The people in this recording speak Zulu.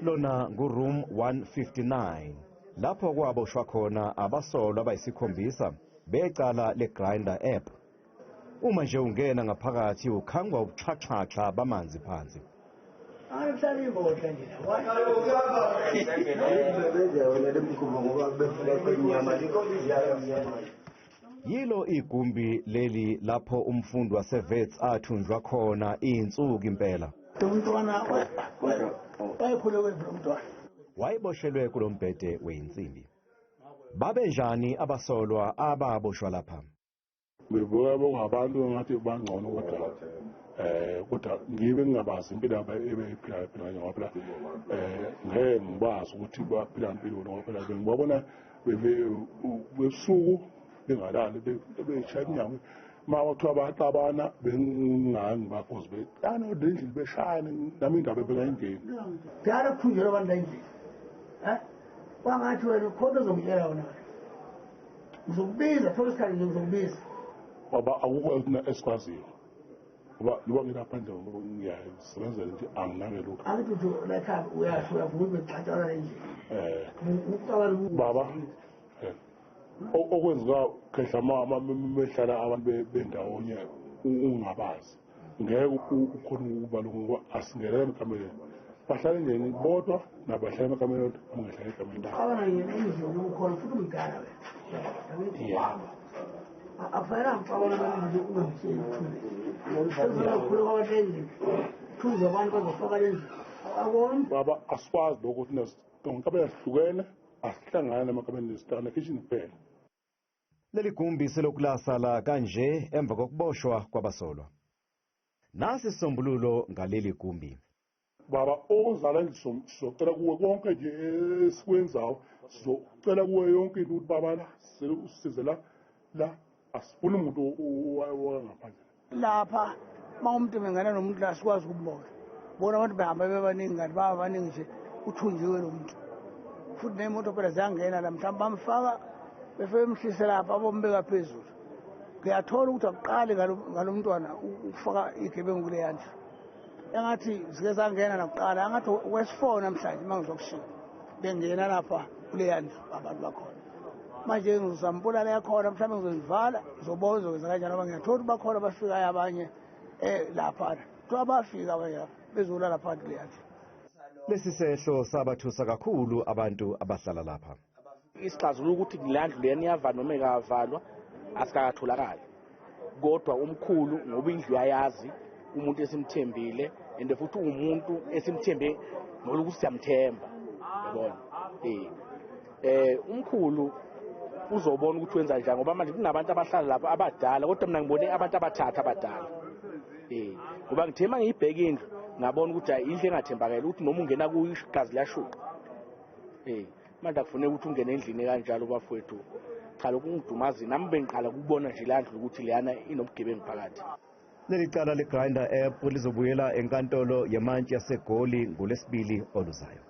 Lona ngu-room 159 lapho kwaboshwa khona abasolwa abayisikhombisa becala le-Grindr app. Uma nje ungena ngaphakathi ukhangwa ubuxhaxhaxha bamanzi phansi. Yilo igumbi leli lapho umfundi waseWits athunjwa khona iy'nsuku impela. Umntwana wayekhulekwe lo mntwana. Wayeboshelwe kulo mbhede weyinsimbi. Babenjani abasolwa ababoshwa lapha? Ngibuka bongabantu ngathi bangcono kodwa kodwa ngibe ngingabazi impilo yabo ebeyiphila phila ngoba phela ngeke ngibazi ukuthi baphila impilo ngoba phela bengibabona bebusuku bengalali beshaya iminyango uma kuthiwa baxabana bengangibakhozi beyana endlini beshayana nami indaba bengayingeni. Kudala kukhunjelwa abantu la endlini. Kwangathi wena ukhona ozongitshela wona. Ngizokubiza, thola isikhathi nje ngizokubiza. Baba akukho esikwaziyo ngoba loba ngilaphandle ngiyasebenzela nje anginake lutho. Angithi uthi la ekhaya uyasho uyavuma ukuthi bekuxatshana endlini. Ucabanga Baba okwenzeka khehla mehlala abantu bendawonye ungabazi ngeke ukhona ukubalunga ngoba asingenele emakameni bahlale endlini bodwa nabahlala emakameni abangahlali ekamereni. Ucabanga yena endlini ukhona futhi umdala wena. Yebo. Akufanelanga ucabana abantu ungamtsheli uthule. Sezokhuluma abantu endlini. Thuze abantu bazofaka lendlini. Akubona? Baba asikwazi lokho thina ngamakamereni ahlukene asihlangane emakameni sihlangana ekhishini kuphela. Leli gumbi selokhu lasala kanje emva kokuboshwa kwabasolwa. Nasi isisombululo ngaleli gumbi. Baba ozala endlini sizocela kuwe konke nje esikwenzayo sizocela kuwe yonke into ukuthi baba la usisize la la asifuni umuntu wangaphandle. Lapha uma umuntu bengena nomuntu la sikwazi ukumbona. Bona abantu behamba bebaningi kanti baba baningi nje uthunjiwe lo muntu. Futhi ney'moto phela ziyangena la mhlawumbe bamfaka befike bemhlise lapha abombeka phezulu. Ngiyathola ukuthi akuqali ngalo mntwana ukufaka igebengu kuleya ndlu. Engathi zike zangena nakuqala angathi wesi-4 namhlanje uma ngizokushiya bengena lapha kuleya ndlu abantu bakhona. Manje ngizambula la khona mhlawumbe ngizoyivala ngizobona uzokwenza kanjani ngoba ngiyathola ukuthi bakhona abafikayo abanye lapha. Kuthiwa bafika abanye lapha bezolala phansi kuleya ndlu. Lesi sehlo sabathusa kakhulu abantu abahlala lapha. Isixazululo ukuthi la ndlu leyana iyavalwa noma ikavalwa asikakatholakali. Kodwa umkhulu ngoba indlu uyayazi umuntu esimthembile and futhi umuntu esimthembe ngokuthi siyamthemba yabona. Umkhulu uzobona ukuthi wenza njani ngoba manje kunabantu abahlala lapha abadala kodwa mina ngibone abantu abathatha abadala. Ngoba ngithe uma ngiyibheka indlu ngabona ukuthi hayi indlu engathembakele ukuthi noma ungena kuyo igazi liyashuqa. Manje akufuneki ukuthi ungene endlini kanjalo bafowethu. Cha lokhu kungidumazi nami bengiqala ukubona nje la ndlu ukuthi leyana inobugebengu phakathi. Leli cala le-Grindr app lizobuyela enkantolo yemantshi yaseGoli ngolwesibili oluzayo.